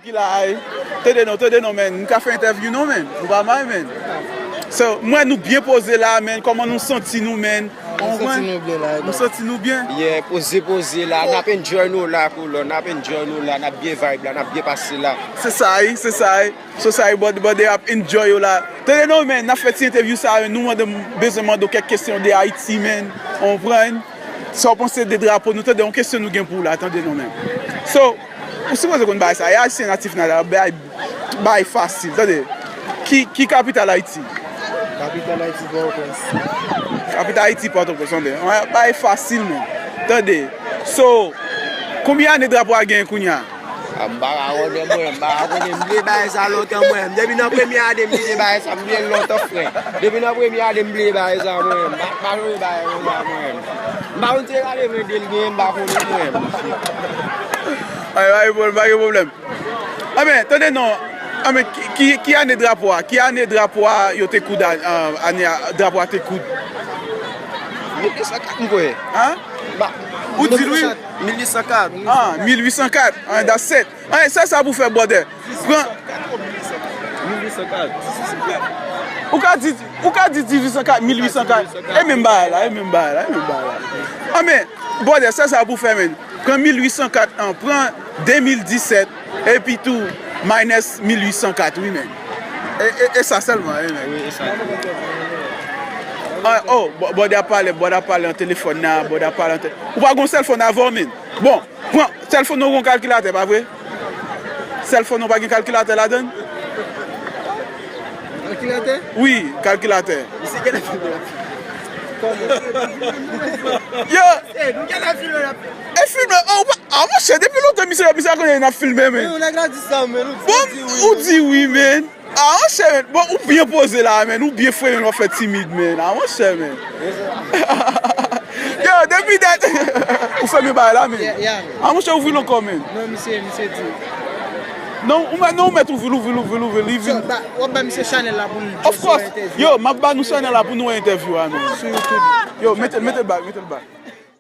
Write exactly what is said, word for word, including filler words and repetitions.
Ki la, ay. Tande non, tande non, men. Nou ka fè entèvyou non, men. Nou pa mal, men. So, m wè nou byen poze la, men. Kòman nou santi nou, men? Nou santi nou byen la, nou santi nou byen. Yeah, poze, poze la. N ap enjoy nou la, kolòn. N ap enjoy nou la. N ap byen vibe la. N ap byen pase la. Se sa, wi, se sa, wi. So sa, wi, bòdè, bòdè ap enjoy yo la. Tande non, men. N ap fè ti entèvyou sa, men. Nou mande, bezwen mande w kèk kesyon de Ayiti, men. Ou konprann? Sa w panse de drapo nou? Tande, yon kesyon nou gen pou w la, tande non, men. So, ou sipoze konn bagay sa. E Ayisyen natif natal, bagay, bagay fasil, tande. Ki, ki kapital Ayiti? Kapital Ayiti, Pòtoprens. Kapital Ayiti, Pòtoprens, tande. Bagay fasil, men. Tande. So, konbyen ane drapo a genyen kounye a? A, m pa ka konnen mwen, m pa ka konnen, m bliye bagay sa lontan mwen. Depi nan premye ane m bliye bagay sa, m bliye l lontan frè. Depi nan premye ane m bliye bagay sa mwen, m pa, m pa sonje bagay konsa mwen. M pa konn si se katreven de l genyen, m pa konnen mwen. Ay, pa gen pwoblèm, pa gen pwoblèm. Anben, tande non. Anben, ki, ki, ki ane drapo a? Ki ane drapo a yo te koud a, a, ane a, drapo a te koud? Mil uit san kat m kwè. An? Ou di l wi. Mil uit san kat. Ah, mil uit san kat. Ah, that's it. An, sèl sa pou fè, brother. Pran. Mil uit san kat. Ou ka di, ou ka di dizuit san kat, mil uit san kat. E menm bagay la, e menm bagay la, e menm bagay la. Anben, brother, sèl sa pou fè, men. Pran mil uit san kat an, pran de mil disèt, epi tou, minus mil uit san kat, wi, men. E, e, e sa sèlman, wi, men. Wi, e sa. Ah, oh, bò-, brother ap pale, brother ap pale nan telefòn nan, brother ap pale nan te-, ou pa gon sèlfòn avè w, men. Bon, pran, sèlfòn ou gon kalkilatè, pa vre? Sèlfòn ou pa gen kalkilatè ladan l? Kalkilatè? Wi, kalkilatè. Misye genlè filme l ap filme. Kòman? Yo! E, nou genlè filme l ap filme. E filme, oh, ou pa, ah, monchè, depi lontan misye, misye a konnen n ap filme, men. Wi, nèg la di sa, men. Bon, ou di wi, men. Ah, monchè, men. Bon, ou byen poze la, men. Ou byen fre, men, w ap fè timid, men. Ah, monchè, men. Yo, depi dat. Ou fèmen bagay la, men. Yeah, yeah. Ah, monchè, ouvri l ankò, men. Non, misye, misye di. Non, ou mèt, non, ou mèt ouvri l, ouvri l, ouvri l, ouvri l, li vin. So, ba, w ap ba misye chanèl la pou l just fè entèvyou. Of course. Yo, m ap ba nou chanèl la pou nou wè entèvyou a, men. Sou YouTube. Yo, mete, mete l back, mete l back.